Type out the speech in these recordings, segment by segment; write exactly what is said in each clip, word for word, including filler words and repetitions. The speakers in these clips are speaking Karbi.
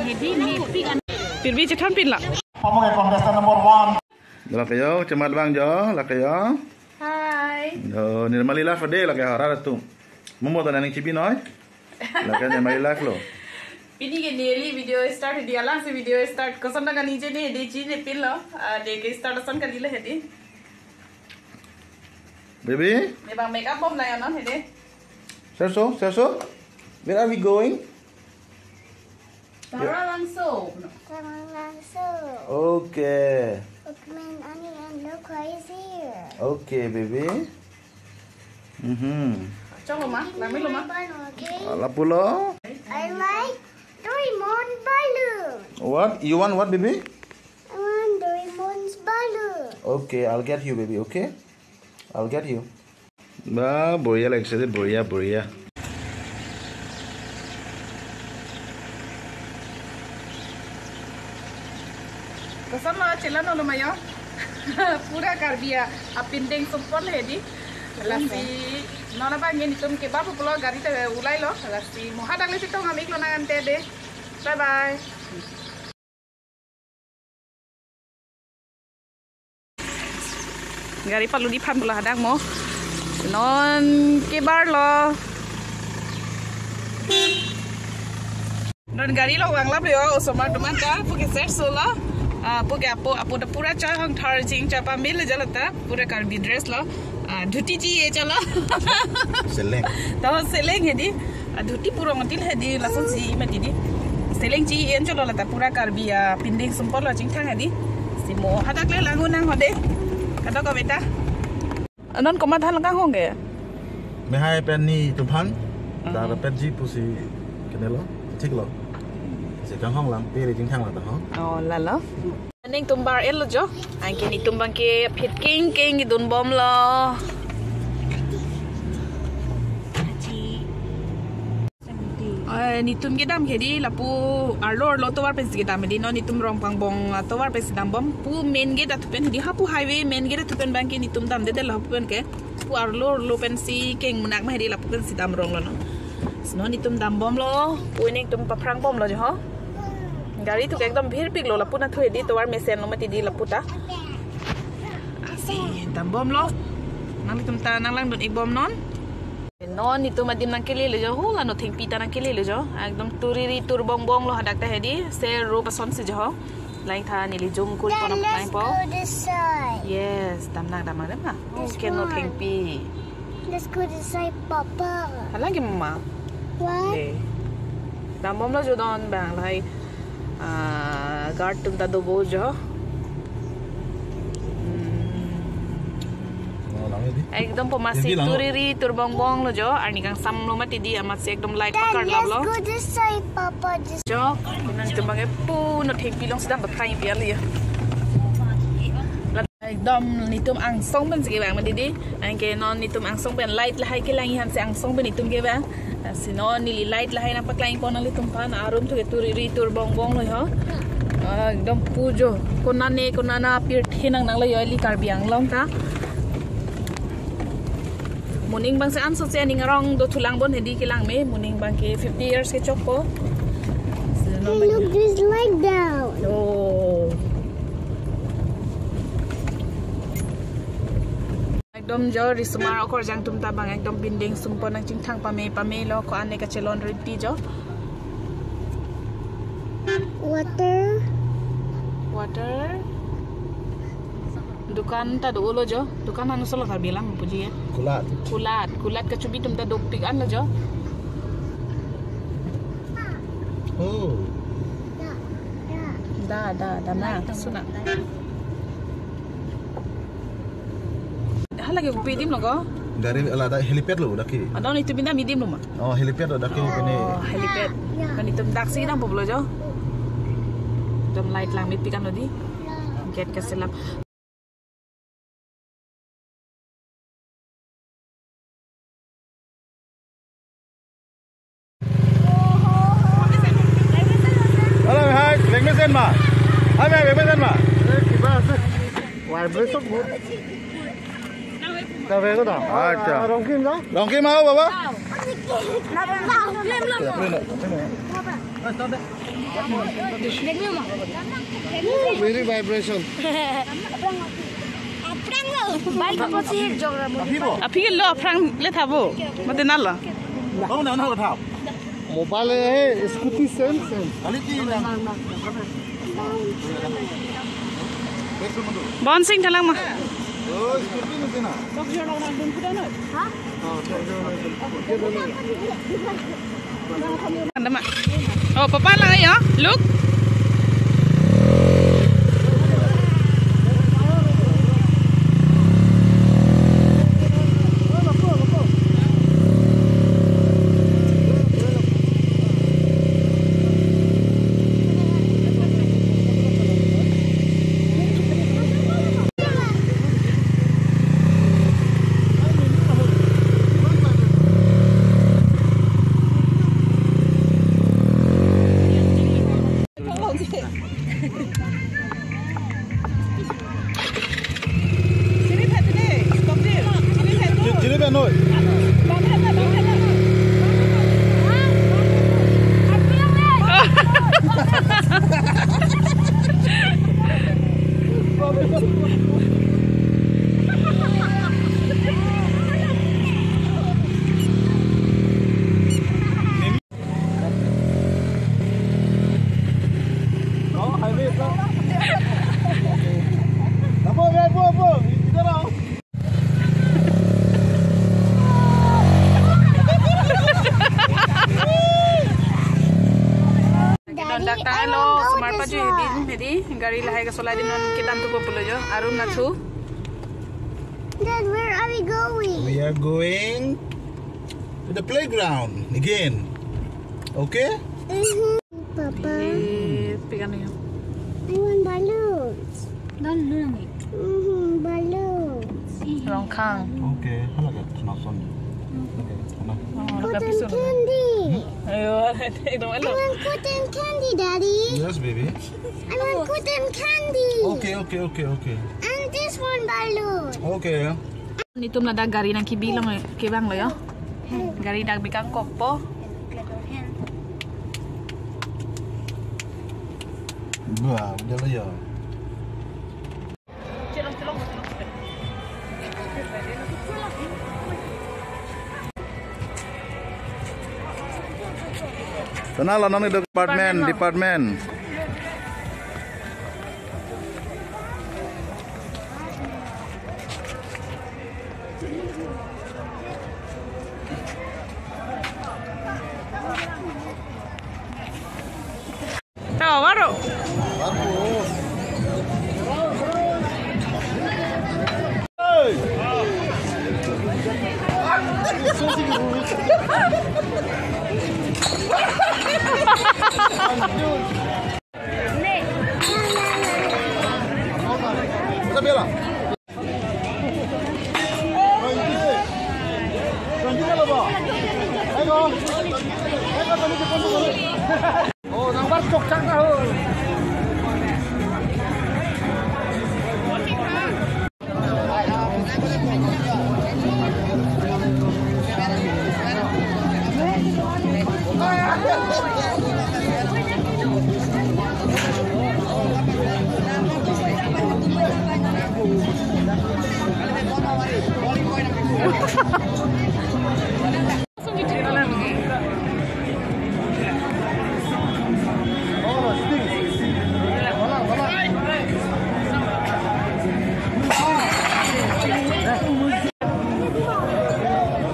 Pirbi chethan pin la. Pamuk contestant number one. Lake jo, chemat bang jo, lake jo. Hi. Jo, Nirmali Life de, lake jo, rat atum. Mo mo ta nangning chibi noi. Lake Nirmali Life lo. Pini ke neli video start di alang si video start. Koson ta kaningje ne, de ji ne pin lo. Ah, de ke start ason kali le hedi. Baby? Memang makeup bom na ya non hedi. Serso, Serso? Where are we going? Taman Langso. Taman Langso. Okay. Ukmen ani and look who is here. Okay, baby. Mm-hmm. Cholo ma, nami lo ma. Okay. Ala pulo. I like Doraemon balloon. What? You want what, baby? I want Doraemon's balloon. Okay, I'll get you, baby, okay? I'll get you. Ba, boria lagise de, boria, boria. Koson lo, chela no lo mayo. Pura Karbi a, apindeng sumpon hedi. Lasi, non abang nelitum kebar pulo gari ta ulai lo. Lasi, mo hadak le chetong amik lo nang ante de. Bye bye. Gari paludi aphan pulo hadak mo. Non kebar lo. Non gari lo vang lap lo, osomar atum an ta, puke set so lo. Ah, puke apo, apo ta pura choi hong thar jing choi pambil le jalo ta, pura Karbi dress lo. Ah, dhuti ji e chalo. Seleng. Tahu seleng hedi. Ah, dhuti purong til hedi lason si mati di. Seleng ji en cholo lata pura Karbi apindeng sumpon lo chingthang hedi. Si mo hadak le lang-un nang hode. Kadok ka beta. Anon komat than kang hong ke? Mehai pen nelitum aphan. Mhm. Dar pet ji pusi kenelo. Thik lo. Si kang hong lang piri chingthang lata ho. Oh, lalo. Nelitum bar el lo jo. Anke nelitum abang ke phit keng keng kedun bom lo. Eh, nelitum kedam ke di lapu arlo arlo tovar pensi kedam di, non nelitum Rongpangbong, ah, tovar pensi dam bom, pu main gate athu pen di, hapu highway main gate athu pen abang ke nelitum damde det lo, hapu pen ke pu arlo arlo pensi keng munak ma di lapu pensi dam rong lo non. Si non nelitum dam bom lo, pu nelitum paphrang bom lo jo ho. Gari atum ke ekdom bhir pik lo lapu na thu hedi, tovar mesen lo mati di lapu ta. Asi dam bom lo. Nanglitum ta nang langdun ik bom non. Non nelitum adim nangkele lo jo, hu la no thengpi ta nangkele lo jo. Ekdom turiri tur bong bong lo hadak ta hedi, se ro pason si jo ho. Lang tha neli jum kul Dad, pon let's lang po. Go this side. Yes, dam nang dam nang dam na. This Okay, no one. Thengpi. Let's go this side, Papa. Halang ke mama. What? Le. Dam bom lo jo don bang lai. Ah, guard atum ta do bo jo. Hmm. Oh, lang di. Ekdom poma si Hindi lang. Turiri tur bong bong lo jo. Arni kangsam lo mati di amat si ekdom light Dad, pakar lap let's lo. Go this side, Papa. This Jo, nelitum abang ke pu no thengpi along si dam pakai pian lo ya. Ekdom nelitum angsong pen si kevang ma didi. Anke non nelitum angsong pen light lahai kelang-i aphan si angsong pen nelitum kevang. Si non neli light lahai nangpaklang pon nanglitum aphan, arum thu ke turiri tur bong bong lo ho. Ah, ekdom pu jo. Konane konana pirthe nang nang lo yo ili Karbi Anglong ta. Moning abang si anso si aning arong do thulang bon hedi kelang me, moning abang ke fifty years kechokpo. Si non Hey, look, there's light down. Oh. Ekdom jo risomar okorjang atum ta abang ekdom pindeng sumpon nangchingthang pame pame lo, ko-an ne kachelon riti jo. Water. Water. Dukan ta do lo jo. Dukan anu solo Karbi lang puji ya. Kulat. Kulat, kulat kachubi atum ta dopik an lo jo. Oh. Da, da, da na, suna. Hala ke kopi adim lo ko? Gari ala da helipad lo dak ke. Adon nelitum pinda adim lo ma? Oh, helipad lo dak ke Oh, kene. Helipad. Kan nelitum dak si dam pulo jo. Ekdom light lang mepik an lo di. Gate kaselap. Hello, hi, vibration ma. Hi, hi, vibration ma. Kiba ase. Vibration ko. Acha. Rongkim na? Rongkim aao, baba. Very vibration. Bike ko si jog ra mo. Aphi ke lo aphrang le thabo. Mate na lo. Bang na na thap. Mobile hai, scooty same same. Kali ti na. Bon sing thalang ma. Oh, scooty na na. Anda ma. Oh, papa lang ya. Look. Don dak tanglo, sumar paju hedi, hedi, gari lahai kesolai din non kedam tu populo jo, arum nathu. Dad, where are we going? We are going to the playground again. Okay? Mm-hmm. Papa. Eh, pegang ya. I want balloons. Balloon ni. Mm-hmm, balloons. Rongkhang. Okay, hala ka thana son. Okay, thana. Oh, cotton candy. Ayo, ekdom alo. I want cotton candy, Daddy. Yes, baby. I want cotton candy. Okay, okay, okay, okay. And this one balloon. Okay. Netum ladak gari nangkebi long, kebang lo yo. Gari dak bikang kokpo. Wah, udah lo yo. Sana lo nang department, department. Tawa ro.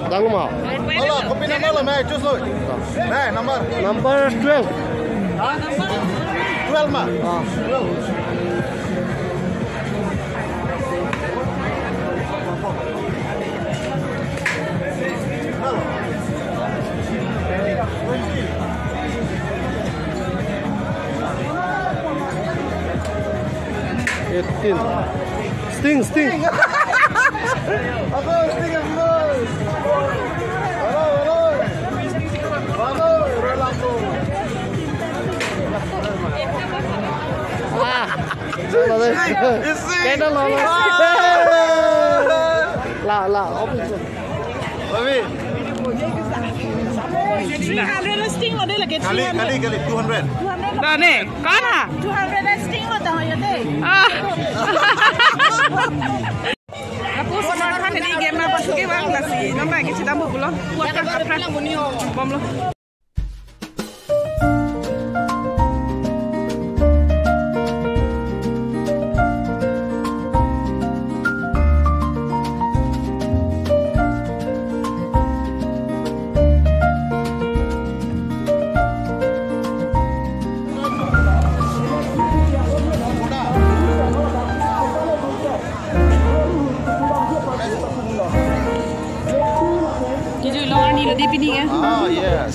Dang ma? Hala, kopi number lo, mai, choose lo. Mai, number. Number twelve. Ha? Twelve ma? Ah. Twelve. Eighteen. Sting, Sting. Ako, Sting, ako. Hello, hello. Hello, hello. Ah. Sting, Sting. Kena lo. La, la, office. Mami. Three hundred sting lo de lake, kali, three hundred. Kali, kali, two hundred. Two hundred lo. Dane, kana? Two hundred sting lo tang yo de. Ah. Lapu somar khan ini game na pasuki bang lasi. Nomor ke chedam pulo. Kuat kan kapra. Bomlo. Kejui long arni lo di pini ya. Ah, yes.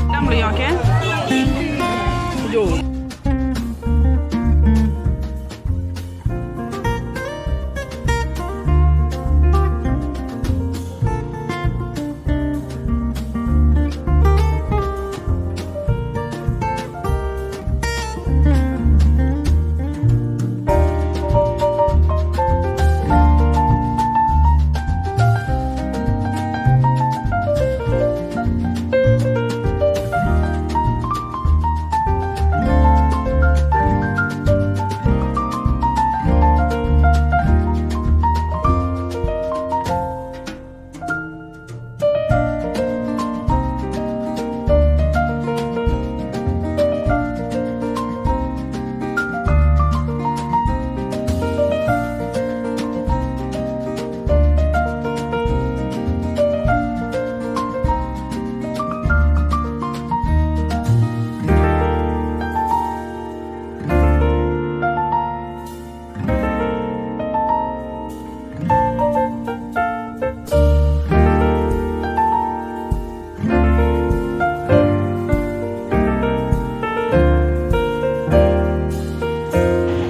Dam lo yo ke? Jo.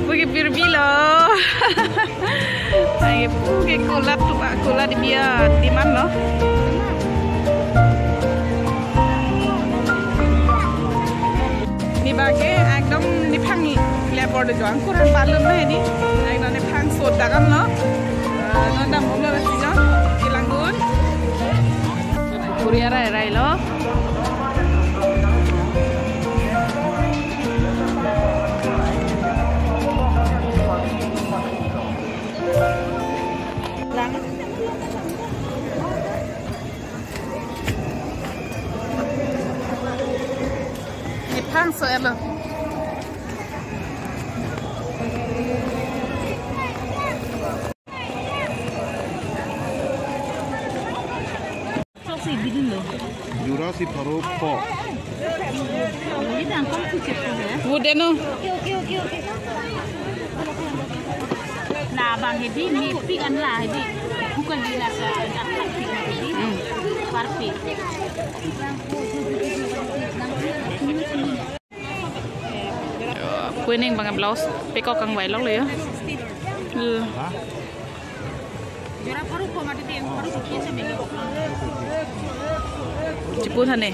Puke birbi lo. Ai, puke kolat tu, kolat biya demand lo. Ne bage ekdom nephang le bor de jong kurang balun na ni. Ekdom nephang sot dagam lo. Eh, non dam bom lo si jong. Kelang dun. Puri arai arai lo. Nephang so elo. Sok si bidin lo. Jura si pharo pho. Ini dangkong si cepu ya. Bude no. Oke, oke, oke, oke. Nah, bang hedi, mi pik an lah hedi. Bukan di rasa, apa pik hedi. Hmm. Parpik. Kuning bang blouse pekok kangvai lok lo yo. L- Chipu thane.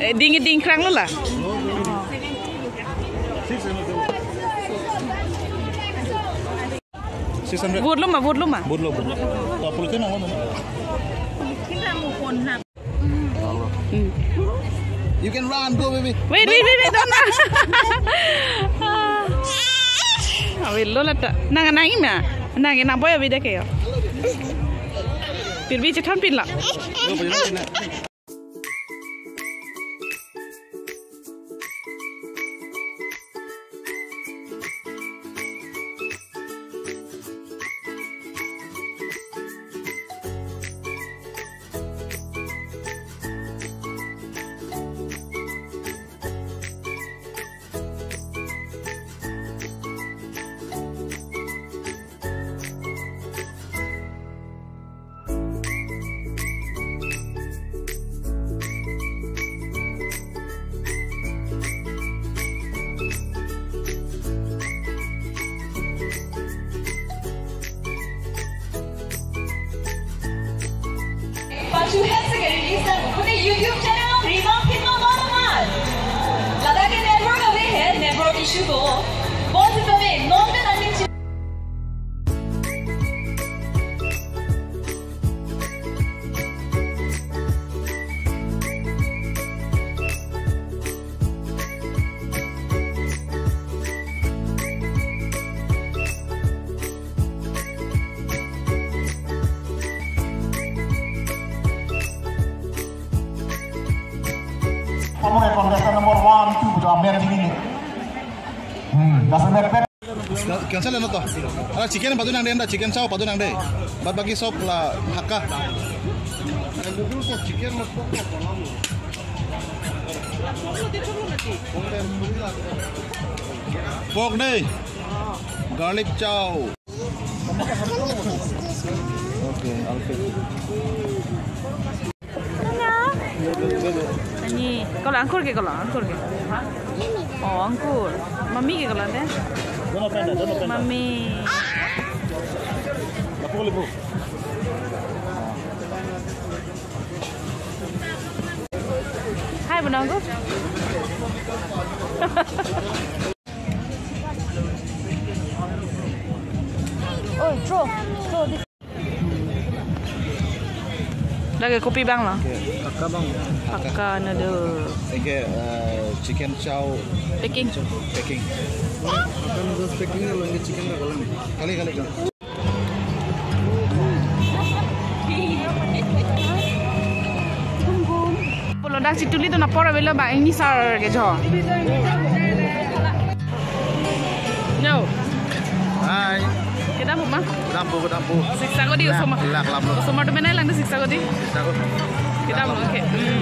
Eh, ding ding krang lo la. Six hundred. Vote lo ma, vote lo ma. Vote lo, vote lo. To polythene nang lo. Hmm. You can run, go, baby. Wait, wait, wait, wait, don't. Ah. Awit lo lata. Nang, nang ima. Nang, nang boy abi deke yo. Pir bi chethan pin la. Go, baby, run. Chugo, bonsi pame, nonke nangning chi- Former contestant number one, two, to Amer Jimmy. Hmm, das Amer Pet. Cancel na to. Ala chicken padu nang de, anda chicken chow padu nang de. Bad baki sob la hakka. Chicken mas pork de. Garlic chow. Okay, Alfred. Ani, kalau angkur ke, kalau angkur ke? Oh, angkur. Mami ke kalau ante? Dono penda, dono penda. Mami. Lapu ko lapu. Hai, Bunangku. Oh, throw, throw this. Lake kopi abang lo? Hakka abang. Hakka noodle. Eke, eh, chicken chow. Packing. Packing. Hakka noodles packing lo, lake chicken lo kalang. Kali, kali, kali. Pulo dak chituli tu na por avelo ba, ingni sar ke jo. No. Hai. Kedam ma? Kedam po, kedam po. Siksa ko di. Lak, osomar. Lak, lak, lak. Osomar tu menai lang di siksa ko di. Siksa ko. Kedam lo, okay. Hmm.